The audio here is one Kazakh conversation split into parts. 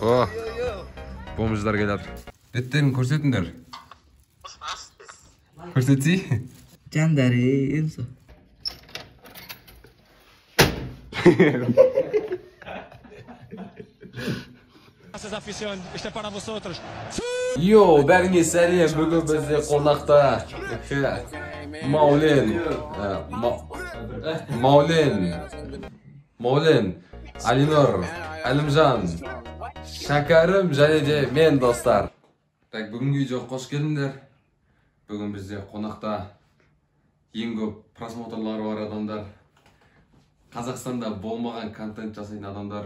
О, бомждар келатыр. Беттерін көрсетіңдер. Көрсетсей. Жандарым. Йоу, бәріңе сәлем. Бүгін бізде қонақта Маулен, Маулен, Алинор, Әлімжан, Шәкәрім және де мен, достар. Так, бүгінгі видеоға қош келдіңдер. Бүгін бізде қонақта ең көп просмотрлары бар адамдар, Қазақстанда болмаған контент жасайтын адамдар,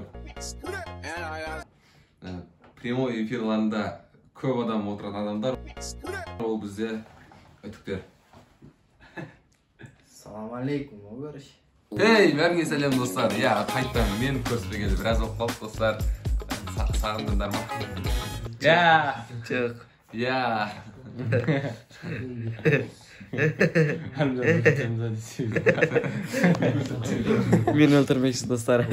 прямой эфирларында көп адам отыратын адамдар. Ол бізде үтіктер. Салам алейкум, көріш. Эй, бәріңе сәлем, достар. Я, қайтадан мен көріспегелі біраз болып қалды, достар. Сағындыңдар ма? Я. Жоқ. Я. Мені өлтірмекші, достар.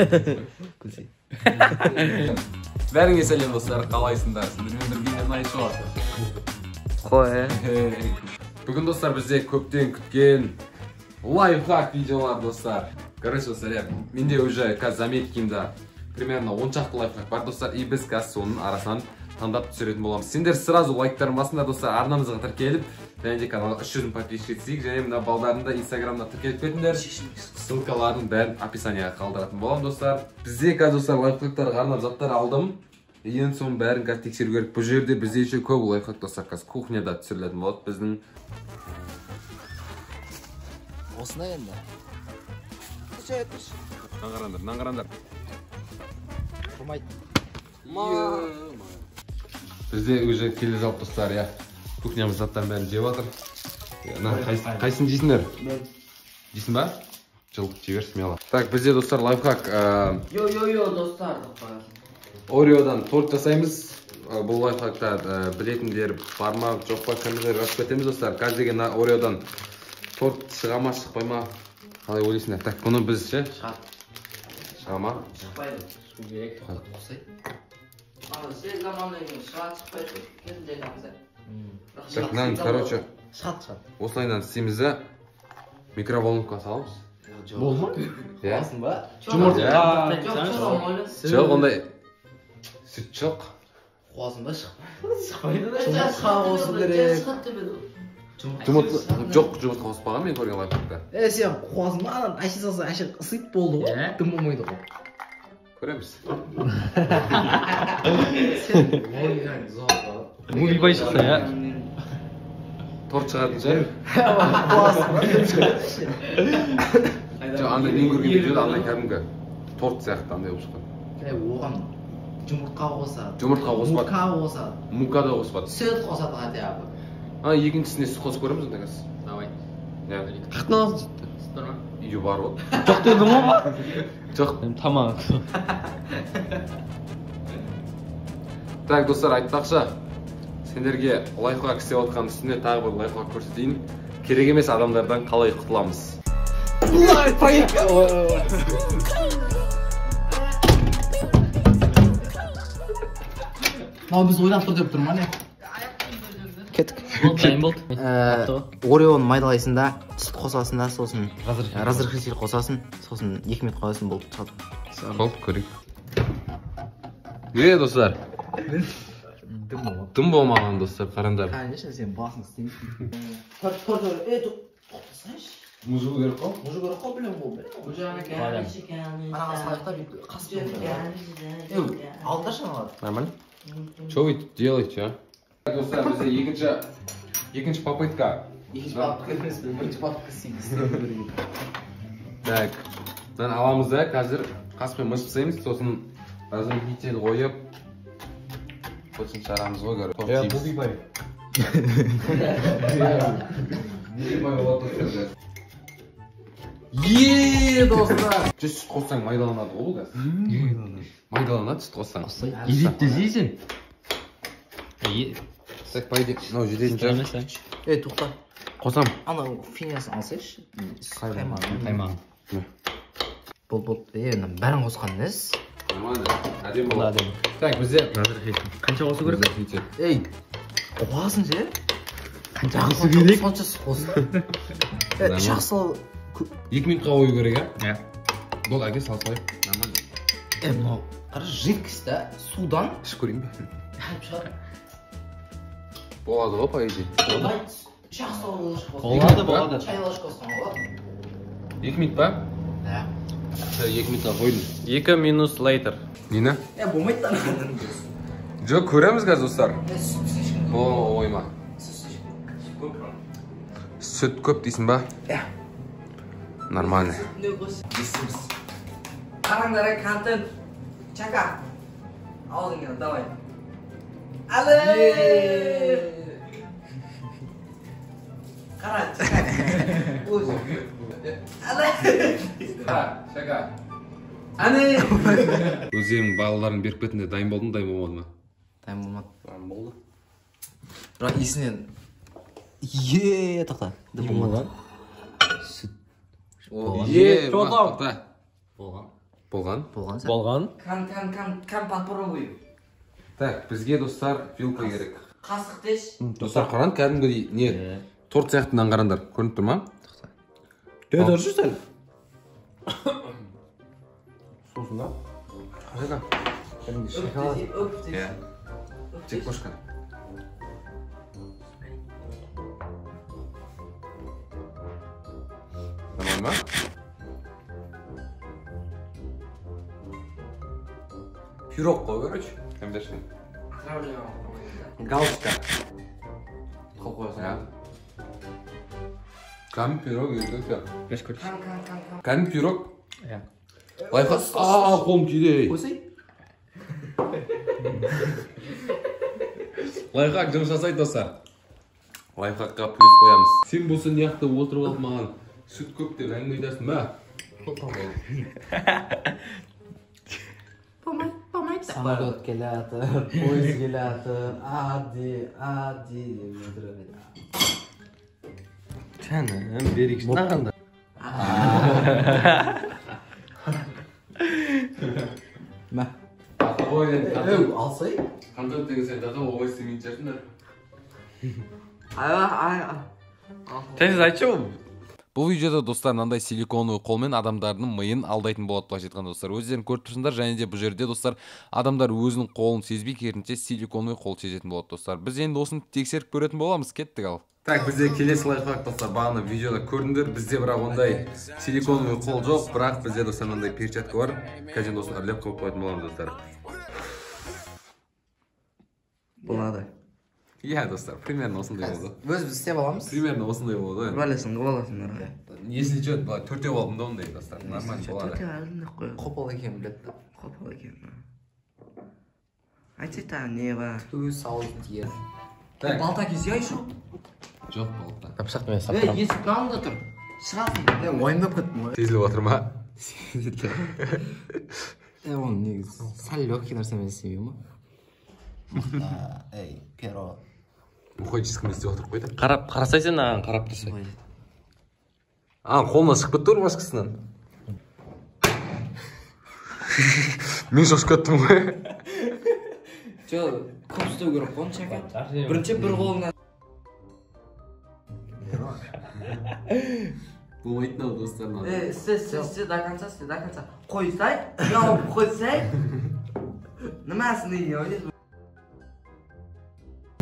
Бәріңе сәлем, достар, қалайсыңдар? Сіздермен бірге мен Айшуақ. Қой. Бүгін, достар, бізде көптен күткен лайфхак видеолар, достар. Короче, достар, менде уже қазір заметкимда примерно 10 шақты лайфхак бар, достар, и біз қазір соның арасынан таңдап түсіретін боламыз. Сендер сразу лайктарын басыңдар, достар, арнамызға тіркеліп, және де каналға 300 мың подписчик етсек, және мына балдардың да инстаграмына тіркеліп кетіңдер. Ссылкаларын бәрін описанияға қалдыратын боламын, достар. Бізде қазір, достар, лайфхактарға арнап заттар алдым. Енді соның бәрін қазір тексеру керек. Бұл жерде бізде еще көп лайфхак, достар, қазір кухняда түсірілетін болады біздің. Осындай енді. Мынаны қараңдар, мынаны қараңдар. Тұрмайды. Бізде уже келе жалып, достар, иә. Кухнямыз заттарын бәрін жеп жатыр. Қайсысын жейсіңдер? Жейсің ба? Жыл, жей бер смело. Так, бізде, достар, лайфхак. Йо-йо-йо, достар. Ореодан торт жасаймыз. Бұл лайфхакта білетіндер бар ма, жоқ па, комментарий жазып кетеміз, достар. Қазір деген Ореодан торт шыға ма, шықпай ма? Қалай ойлайсыңдар? Так, бұны біз ше? Шығады. Шыға ма? Шықпайды. Шығу керек, тоқтатып қосай. Сен заманнан кейін шығады, шықпайды. Кезінде айтамыз, ә? Так, мынаны, короче, шығады, шығады. Осылайынан істейміз де, микроволновкаға саламыз. Болды ма? Иә. Аласың ба? Жұмыртқа. Жоқ, ондай сүт жоқ. Қуасың ба? Шықпайды. Жұмыртқа қосу керек. Жұмыртқа жоқ, жұмыртқа қоспаған мен көрген лайфхакта. Е, сен қуасың ба? Ананы әше салсаң, әше ысиды болды ғой. Дым болмайды ғой. Көреміз. Сен логикаң зор ғой. Муви шықса, иә? Торт шығатын шығар. Қуасың ба? Жоқ, андай мен көрген видеода андай кәдімгі торт сияқты андай болып шыққан. Е, оған жұмыртқа қосады. Жұмыртқа қоспады. Мука қосады. Мука да қоспады. Сүт қосады хотя бы. А, екіншісіне сүт қосып көреміз онда қазір. Давай. Иә. Қаяқтан аласың сүтті? Сүт бар ма? Үйде бар ғой. Жоқ дедің ғой ба? Жоқ. Тамақ. Так, достар, айтпақшы, сендерге лайфхак істеп жатқан үстіне тағы бір лайфхак көрсетейін. Керек емес адамдардан қалай құтыламыз? Мынау біз ойлап тұр деп тұр ма, не? Кеттік. Дайын болды. Ореоны майдалайсың да, сүт қосасың да, сосын разрыхлитель қосасың, сосын 2 минут қоясың, болды, шығады. Болды, көрейік. Е, достар. Дым болмады. Дым болмаған, достар, қараңдар. Конечно, сен басын істемейсің. Торт, е, тоқтасайшы. Мұжу керек қой. Мұжу керек қой, білем ғой. Анаға салайық та, бүйтіп қасып қойып. Е, алыңдаршы аналарды. Нормально? Что вы делаете, а? Достар, бізде екінші попытка. Екінші попытка емес, бірінші попытка істейміз. Так, мынаны аламыз да, қазір қаспен мышып тастаймыз, сосын разрыхлитель қойып, сосын шығарамыз ғой, короче. Иә, бубибай. Бубибай болады, достар. Еее, достар! Жүз сүт қоссаң майдаланады ғой бұл қазір. Майдаланады сүт қоссаң. Ериді де жейсің. Так, по идее, мынау жететін шығар. Ей, тоқта. Қосам. Анау финясын алсайшы. Қаймағын. Қаймағын. Болды, болды. Е, мынаның бәрін қосқан несі? Нормально. Әдемі болады. Так, бізде Қанша қосу керек? Ей, қуасың ше? Қанша қосу керек? Сонша қос. Үш ақ сал. 2 минутқа қою керек, ә? Иә. Болды, әке сал салайық. Нормально. Мынау қара жидкость та, судан ішіп көрейін бе? Болады ғой, по идее. Үш ақ сал ложка. Болады, болады. Чай ложка қоссаң болады. 2 минут па? Да. 2 минутқа қойдым. 2 минус later. Нені? Болмайды да. Жоқ, көреміз қазір, достар. О, ойма. Сүт көп дейсің ба? Иә. Нормально. Қараңдар, контент. Чака. Аузыңа, давай. Әлі! Қара, чака. Әлі! Чака. Әне! Өздерің балаларын беріп кетінде дайын болдың, дайын болмады ма? Дайын болмады. Дайын болды. Бірақ есінен тоқта. Не болған? Сүт. Тоқта. Болған. Болған? Болған. Болған. Кан попробуй. Так, бізге, достар, вилка керек. Қасық деш. Достар, қараң, кәдімгідей не, торт сияқтынан қараңдар. Көрініп тұр ма? Тоқта. Дұрыс сәл. Сосын да? Қажада. Кәдімгі шоколад. Өп Иә. Жеп көрші кәне. Нормально ма? Пирог қой, короче. Кәмдерші. Галочка. Қол қоясың. Кәм пирог еді. Беш көрші. Кәм пирог. Иә. Лайфхак. Қолым тиді. Қойсай. Лайфхак жұмыс жасайды, достар. Лайфхакқа плюс қоямыз. Сен болса не жақта отырып алып маған сүт көп деп әңгіме айтасың ба? Самолет келатыр, пойыз келатыр, ади, ади деп отырып еді. Жаным, берікші мынағанда. Мә. Алсай? Контент деген сен дата оңай істемейтін шығарсыңдар. Тез айтшы ол. Бұл видеода, достар, мынандай силиконовый қолмен адамдардың миын алдайтын болады, былайша айтқанда, достар. Өздерің көріп тұрсыңдар, және де бұл жерде, достар, адамдар өзінің қолын сезбей, керісінше силиконовый қол сезетін болады, достар. Біз енді осыны тексеріп көретін боламыз, кеттік ал. Так, бізде келесі лайфхак, достар, бағана видеода көрдіңдер, бізде бірақ ондай силиконовый қол жоқ, бірақ бізде, достар, мынандай перчатка бар. Қазір енді осыны үрлеп қойып қоятын боламыз, достар. Болады. Иә, достар, примерно осындай болды. Өз біз істеп аламыз. Примерно осындай болды. Баласың, баласың. Если что, былай төртеу алдым да ондай, достар. Нормально болады. Төртеу алдым деп қой. Қопал екенін біледі да. Қопал екенін. Айтшы тағы не бар? Өз аузын тиер. Так. Балта кесе айшы. Жоқ, балта. Пышақ мен сап тұрамын. Есіктің алдында тұр. Шығасың. Уайымдап кеттім ғой. Сезіліп отыр ма? Оны негізі сәл легкий нәрсемен істемей ма? Эй, перо. Мұхай ешкім істеп отырып қойды. Қарап, қарасай сен аған, қарап тұрсай. Қолынан шығып кетті рубашкасынан. Мен шошып кеттім ғой. Жоқ, көп істеу керек қой, Чака. Бірінші бір қолынан. Болмайтын ау, достар, мынау. Істе, істе, істе, до конца, істе, до конца. Қойсай, жауып қойсай. Німесін деген ойлайсың?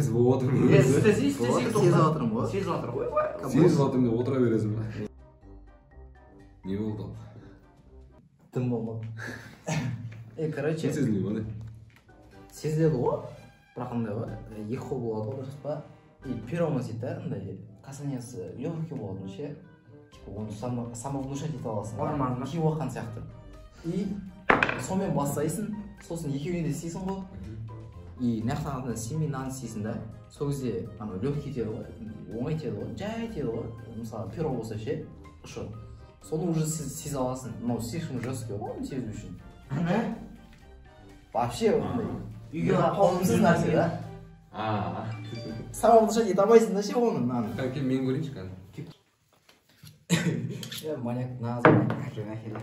Болып отырмын. Істесе, істесе, Сезіп отырмын ғой. Сезіп отыр ғой. Сезіп отырмын деп отыра бересің ба? Не болды ал? Дым болмады. Короче. Сезілмей ма, не? Сезіледі ғой. Бірақ андай ғой, екі қол болады ғой, дұрыс па? И перома дейді да, андай касаниясы легкий болатын ше. Типа оны самовнушать ете аласың. Орман ма? Киіп алған сияқты. И сонымен бастайсың, сосын екеуіне де істейсің ғой. И мына жақтан істемей мынаны істейсің да. Сол кезде анау легкий тиеді ғой, оңай тиеді ғой, жай тиеді ғой. Мысалы перо болса ше, ұшы. Соны уже сезе аласың. Мынау слишком жесткий ғой, оны сезу үшін. Вообще ондай Үйге қолымсыз нәрсе да. Самовнушать ете алмайсың да ше оны мынаны. Кәне, мен көрейінші кәне. Маньяк, нағыз маньяк. Әкел, әкел.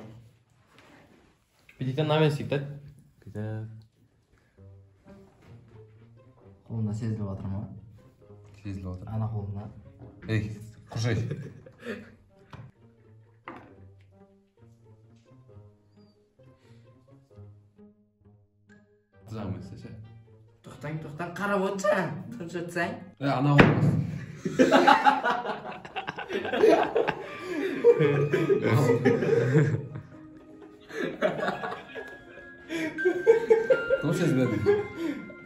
Бүйтеді, мынамен істейді да. Бүйтіп. Қолында сезіліп жатыр ма? Сезіліп жатыр. Ана қолында. Ей, құршай. Жағын ше. Тоқтаң, тоқтаң, қарап отырсаң, тыныш отырсаң. Ана қолын. Тым сезбедім.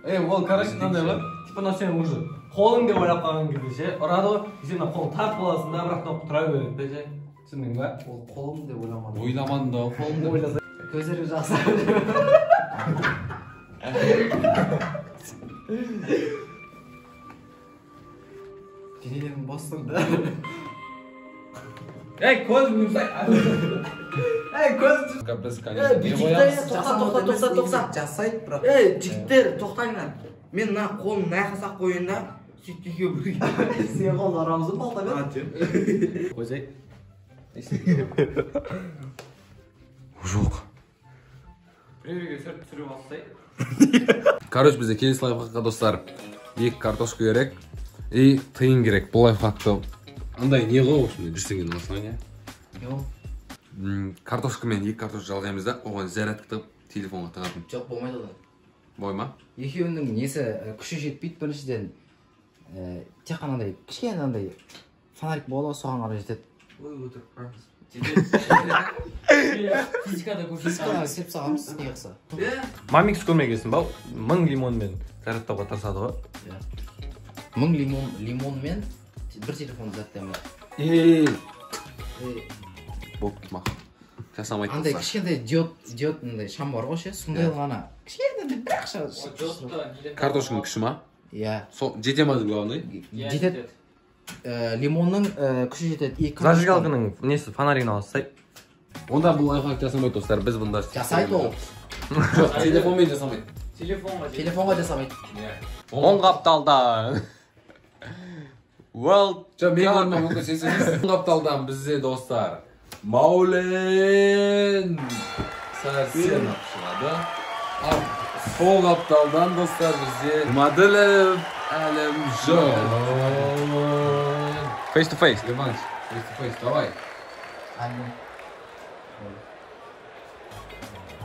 Ей, ол, короче, мынандай ғой. Типа мынау сен уже қолың деп ойлап қалған кезде ше, ұрады ғой, сен мына қолың тартып аласың да, бірақ мынау тұра береді де ше. Түсіндің ба? Ол қолым деп ойламадым. Ойламадым да, қолым деп. Ойласа. Көздері жақсы. Денелерін бостың да. Ей, көзім жұмсай. Ей, көз. Біз, конечно, не Жігіттер, қоямыз? тоқта, тоқта, тоқта, тоқта. Жасайды, бірақ. Ей, жігіттер, тоқтаңдар. Мен мына қолым мына жаққа салып қояйын да, сөйтіп екеуі бірге. Сен қолды арамыз ба, балтамен? Қойсай. Жоқ. Біреуге түсіріп алсай. Короче, бізде келесі лайфхакқа, достар, 2 картошка керек и тиын керек. Бұл лайфхакты андай не ғой, в общем, 100 теңгені аласың, не? Не ол? Картошкамен 2 картошка жалғаймыз да, оған зарядка тығып телефонға тығатын. Жоқ, болмайды одан. Болмай ма? Екеуінің несі күші жетпейді біріншіден. Тек қана андай кішкене андай фонарик болады ғой, соған ғана жетеді. Ой, отырып барамыз. Физикада көрсетіп Физикада істеп тастағанбыз, не қылса. Мамикс көрмегенсің ба? 1000 лимонмен зарядтауға тырысады ғой. Иә. 1000 лимонмен бір телефон зарядтаймын. Ей. Боп, мақұл. Жасамайды. Андай кішкентай диод мындай шам бар ғой ше, сондай ғана. Кішкентай бір ақша. Картошканың күші ма? Иә. Сол жете ма главный? Жетеді. Лимонның күші жетеді. Зажигалканың несі фонаригін алсай. Онда бұл лайфхак жасамайды, достар. Біз бұнда жасайды ол. Жоқ, телефонмен жасамайды. Телефонға жасамайды. Оң қапталдан. World. Жоқ, мен көрмем, мүмкін сен емес. Оң қапталдан бізде, достар, Маулен Сәрсенов шығады. Ал сол қапталдан, достар, бізде Жұмаділов Әлімжан. Face to face. Реванш. Face to face, давай.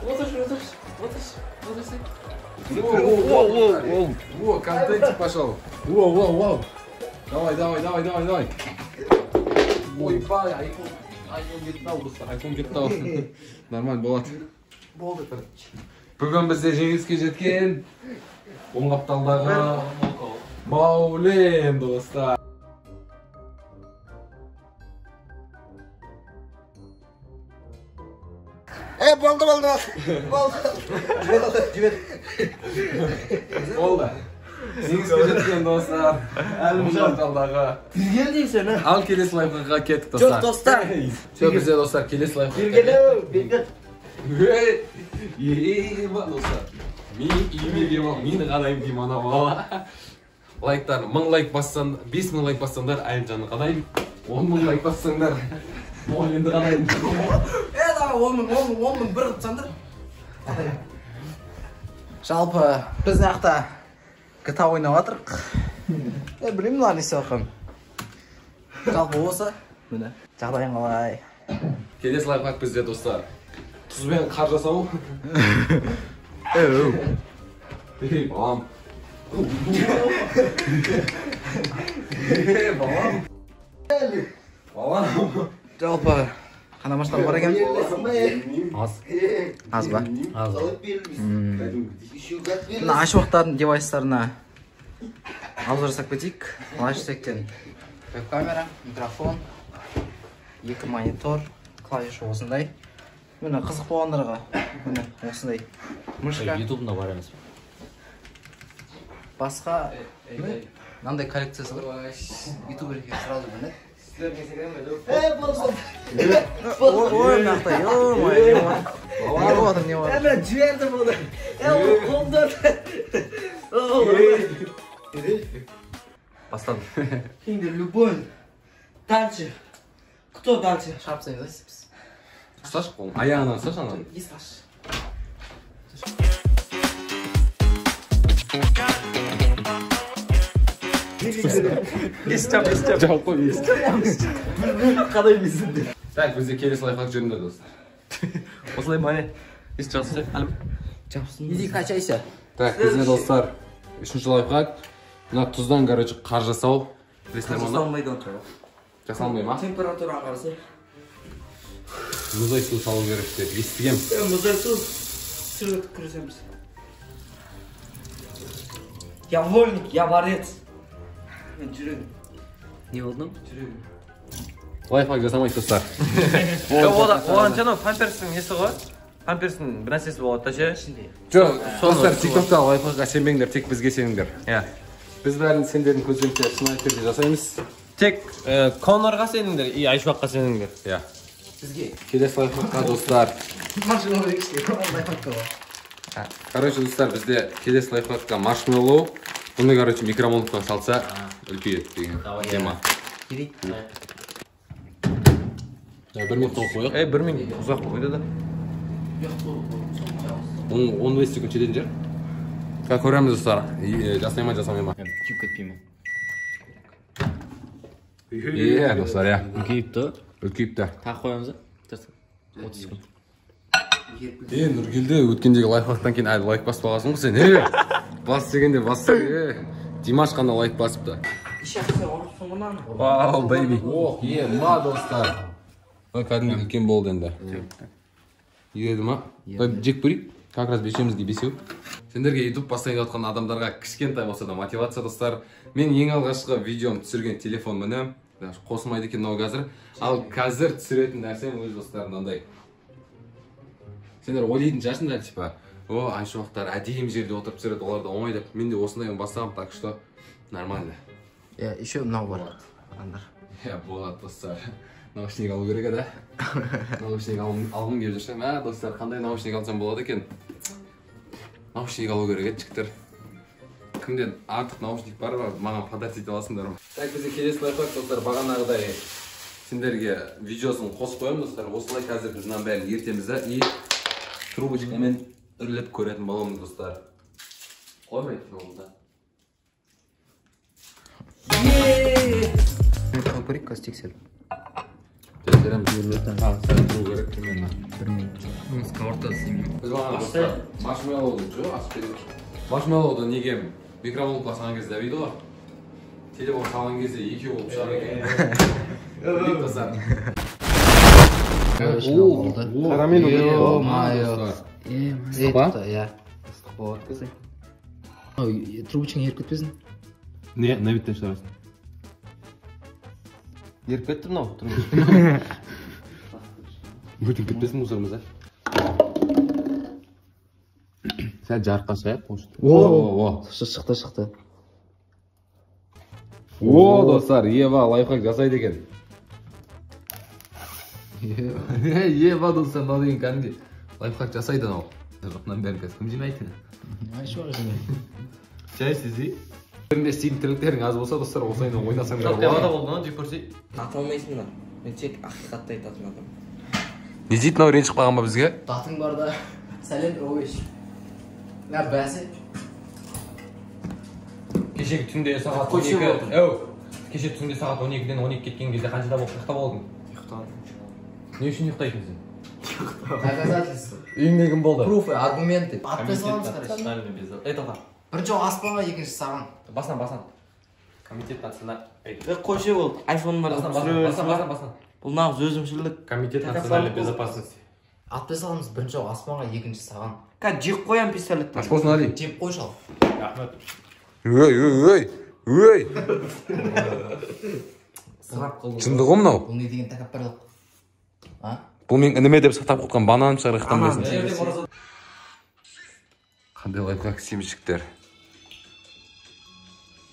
Отыршы, отыршы, отыршы, отыршы. Воу, воу, контентик пошел. Воу, воу, воу. Давай, давай, давай, давай, давай. Ойбай, айфон кетті ау, достар, айфон кетті ау. Нормально болады. Болды, короче. Бүгін бізде жеңіске жеткен оң қапталдағы Маулен, достар. Болды, болды, болды. Болды, жібер. Болды. Жеңіске жеткен, достар. Әлімжан қапталдағы. Бергел дейсің, а? Ал келесі лайфхакқа кеттік, достар. Жоқ, достар. Все, бізде, достар, келесі лайфхакқа. Бергел, бергел. Ей, достар. Мен үйіме келіп алып, мені қадайым деймін ана бала. Лайктар, 1000 лайк бассаң, 5000 лайк бассаңдар, Әлімжанды қадайым. 10000 лайк бассаңдар, Мауленді қадайым. Давай, 10000, 10000, 10000 бір қылсаңдар. Жалпы, біз мына жақта GTA ойнап жатырық. Білмеймін мына не істеп жатқанын. Жалпы осы. Міне, жағдайың қалай? Келесі лайфхак бізде, достар. Тұзбен қар жасау. Ей, балам. Ей, балам. Балам. Жалпы қандай машина бар екен? Аз. Аз ба? Аз. Мына ашуақтардың девайстарына обзор жасап кетейік. Лайфстектен веб-камера, микрофон, 2 монитор, клавиша осындай. Міне қызық болғандарға міне осындай мышка. Ютубында бар емес пе? Басқа мынандай коллекциясы бар. Ютуберге сразу білінеді. Ой, мына жақта, ё-моё, не бар? Не болып жатыр, не болып жатыр? Әне, жібердім оны. Ол қолымда. Бастадым. Енді любой. Дальше. Кто дальше? Шығарып тастаймыз, біз. Ұсташы қолын. Аяғынан ұсташы ананы. Ес, ұсташы. Естіп, естіп. Жауып қой, естіп. Қалай білсін деп. Так, бізде келесі лайфхак жөнінде, достар. Осылай ма, не? Естіп жатсың, әлім. Жапсын. Иди качайся. Так, бізде, достар, үшінші лайфхак. Мына тұздан, короче, қар жасау. Білесіңдер ме оны? Жасалмайды онша. Жасалмай ма? Температураны қараса. Мұздай су салу керек деп естігем. Мұздай су сүріп күресеміз. Я вольник, я борец. Мен жүрегім. Не болды? Жүрегім. Лайфхак жасамайды, достар. Оған жаңа памперстің несі ғой? Памперстің бір нәрсесі болады да ше? Жоқ, достар, тиктоктағы лайфхакқа сенбеңдер, тек бізге сеніңдер. Иә. Біз бәрін сендердің көзінше шынайы түрде жасаймыз. Тек Конорға сеніңдер, и Айшуаққа сеніңдер. Иә. Бізге. Келесі лайфхакқа, достар. Маршмеллоу лайфхакқа. Короче, достар, бізде келесі лайфхакқа маршмеллоу. Бұны, короче, микроволновкаға салса, үлкейеді деген тема. Керек. 1 минут қойып қояйық. 1 минут ұзақ қойды да. 15 секунд жететін жер. Қазір көреміз, достар. Жасай ма, жасамай ма? Күйіп кетпей ме? Иә, достар, иә. Үлкейіпті. Үлкейіпті. Тағы қоямыз ба? 30 секунд. Нұргелді, өткендегі лайфхактан кейін әлі лайк басып алғансың ғой сен. Бас дегенде бас. Димаш қана лайк басыпты. Вау, бэйби. Ох, ма, достар. Кәдімгі үлкен болды енді. Ереді ма? Жек көрейік. Как раз бешемізге бесеу. Сендерге YouTube бастайын деп жатқан адамдарға кішкентай болса да мотивация, достар. Мен ең алғашқы видеом түсірген телефон міне. Қосылмайды екен мынау қазір. Ал қазір түсіретін нәрсем өз достар мынандай. Сендер ойлайтын шығарсыңдар, типа, о, Айшуақтар әдемі жерде отырып түсіреді, олар да оңай деп. Мен де осындаймен бастағанмын, так что нормально. Иә, еще мынау бар. Андыр. Иә, болады, достар. Наушник алу керек еді. Наушник алғым келіп жүрсе, мә, достар, қандай наушник алсам болады екен? Наушник алу керек еді, жігіттер. Кімден артық наушник бар ма, маған подарить ете аласыңдар ма? Так, бізде келесі лайфхак, достар, бағанағыдай сендерге видеосын қосып қоямын, достар. Осылай қазір біз мынаның бәрін ертеміз да и трубочкамен үрлеп көретін боламыз, достар. Қоймайды ол да. Қойып көрейік, қазір тексеріп. Тексереміз. Сәл тұру керек примерно. 1 минут. Сковородка істемеймін. Біз бағана, достар, маршмеллоуды жоқ, асып кетеді. Маршмеллоуды неге микроволновкаға салған кезде дейді ғой. Телефон салған кезде екеу болып шығады екен. Білейік, достар. Карамель. Ё-моё. Ыстық па? Иә. Ыстық болады. Трубочкаң еріп кетпесін. Не, набиттен шығарасың. Еріп кетті мынау. Өртеніп кетпесін мусорымыз, а? Сәл жарыққа шығайық, может. О, шықты, шықты. О, достар, Ева лайфхак жасайды екен. Ева, достар, мынау деген кәдімгідей лайфхак жасайды анау. Мынаның бәрін қазір кім жинайды? Айшуақ жинайды. Жай сізі. Бірінде істейтін тірліктерің аз болса, достар, осылай ойнасаңдар болады. болады. Болды, жеп көрсей. Ата алмайсыңдар. Мен тек ақиқатты айтатын адаммын. Не дейді мынау, ренжіп қалған ба бізге? Датың бар да. Сәлем, ой. Мә, бәсе. Кешегі түнде сағат Көше 12. болды. Әу, кеше түнде сағат 12-ден 12 кеткен кезде қаншада болып ұйықтап болдың? Ұйықтадым. Не үшін ұйықтайтын сен? Доказательства. Үйіңде кім болды? Пруфы, аргументы. Атпай саламыз, короче. Ей, тоқта. Бірінші ол аспанға, екінші саған. Басынан, басынан. Комитет национальный. Қойшы болды. Айфон бар. Басынан, басынан, басынан, басынан. Бұл нағыз өзімшілдік. Комитет национальной безопасности. Атпай саламыз, бірінші ол аспанға, екінші саған. Қазір жеп қоям пистолетті. Ас болсын, Али. Жеп қой, шал. Рахмет. Ой, ой, ой, ой. Ысырап қылды. Шындық ғой мынау. Бұл не деген тәкаппарлық? А? Бұл менің ініме деп сақтап қойған бананым шығар, ықтан білесің. Қандай лайфхак істейміз, жігіттер?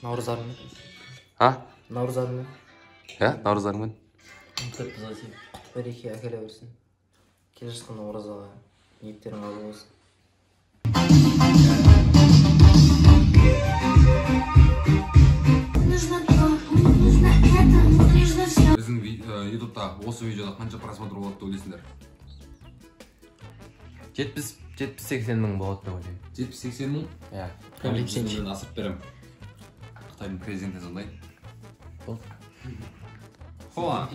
Наурыз арымен. А? Наурыз арымен. Иә, наурыз арымен. Құт береке әкеле берсін. Келе жатқан оразаға ниеттерің қабыл болсын. Нужно то, нужно это, нужно все. Біздің ютубта осы видеода қанша просмотр болады деп ойлайсыңдар? 70-80 мың болады деп ойлаймын. 70-80 мың? Иә. Кәдімгі асырып беремін. Қытайдың президентіне звондайын. Болды. Хоа.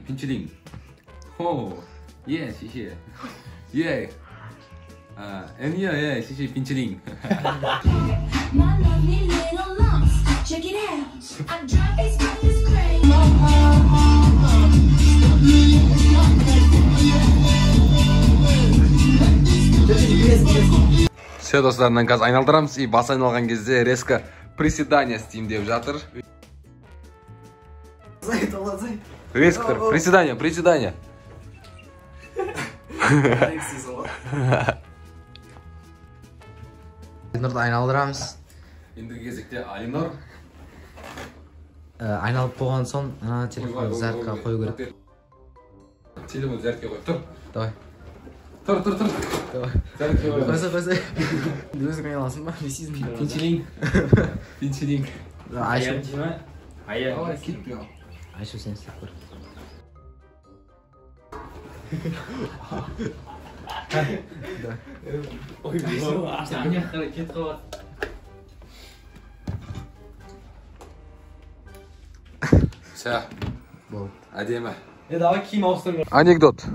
Пинчилин. Хо. Е, шеше. Е. Е, шеше, пинчилин. My lovely little lumps. Check it out. I drive these brothers crazy. Все, достар, мынаны қазір айналдырамыз, и бас айналған кезде резко приседание істеймін деп жатыр. Резко тұр, приседание, приседание. Алинұрды айналдырамыз. Ендігі кезекте Алинұр. Айналып болған соң ана телефонды зарядқа қою керек. Телефонды зарядқа қой, тұр. Давай. Тұр, тұр, тұр. Давай. Зарядқа қой. Қойса, қойса. Өзің айналасың ба? Не істейсің? Пинчилин. Пинчилин. Айшу. Давай, кет. Айшу, сен істеп көр. Ой, ана қарай кетіп қалады. Все. Болды. Әдемі. Давай киім ауыстырыңдар. Анекдот.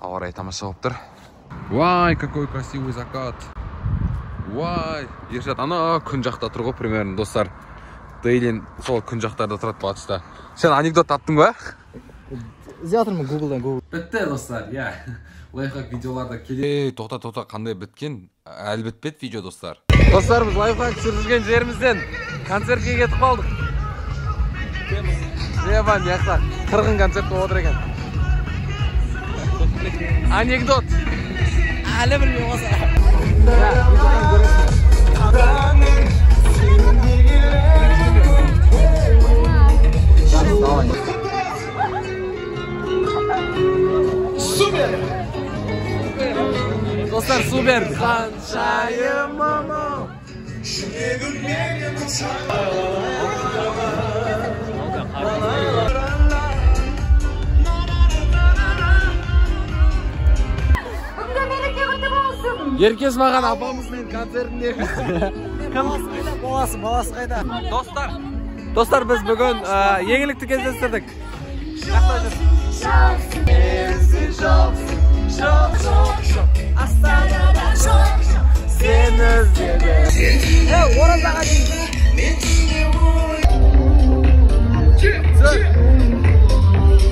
Ауа райы тамаша болып тұр. Вай, какой красивый закат. Вай, Ершат ана күн жақта тұр ғой примерно, достар. Дейлин сол күн жақтарда тұрады батыста. Сен анекдот таптың ба? Іздеп жатырмын Гуглдан, Гугл. Бітті, достар, иә. Лайфхак видеоларда келе. Ей, тоқта, тоқта, қандай біткен? Әлі бітпеді видео, достар. Достар, біз лайфхак түсіріп жүрген жерімізден концертке кетіп қалдық. Ебан, яқта қырғын концерт болып отыр екен. Анекдот. Әлі білмей осы. Достар, супер! Ханшайымым. Бүгінгі мереке құтты болсын. Еркес маған апамызбен концертінде. Баласы, баласы қайда? Достар, достар, біз бүгін еңлікті кездестірдік. Сені іздедім. Оразаға дейін.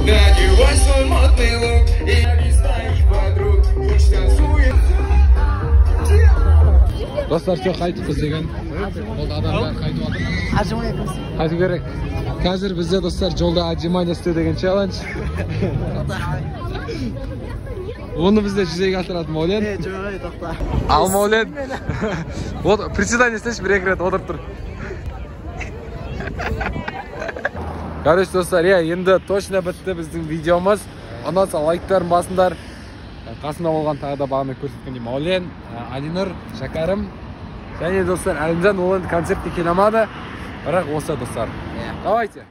Надевай свой модный лук и не знаешь подруг, пусть танцует. Достар, все, қайтып біз деген. Болды, адамдар қайтып жатыр. Қайту керек. Қазір бізде, достар, жолда отжимание істеу деген челлендж. Оны бізде жүзеге асырады Маулен. Жоқ, тоқта. Ал Маулен. Вот, приседание істеші, бір екі рет отырып тұр. Короче, достар, иә, енді точно бітті біздің видеомыз. Ұнаса лайктарын басыңдар. Қасында болған тағы да бағана көрсеткендей Маулен, Алинұр, Шәкәрім және достар Әлімжан, ол енді концертке келе алмады. Бірақ осы, достар. Давайте.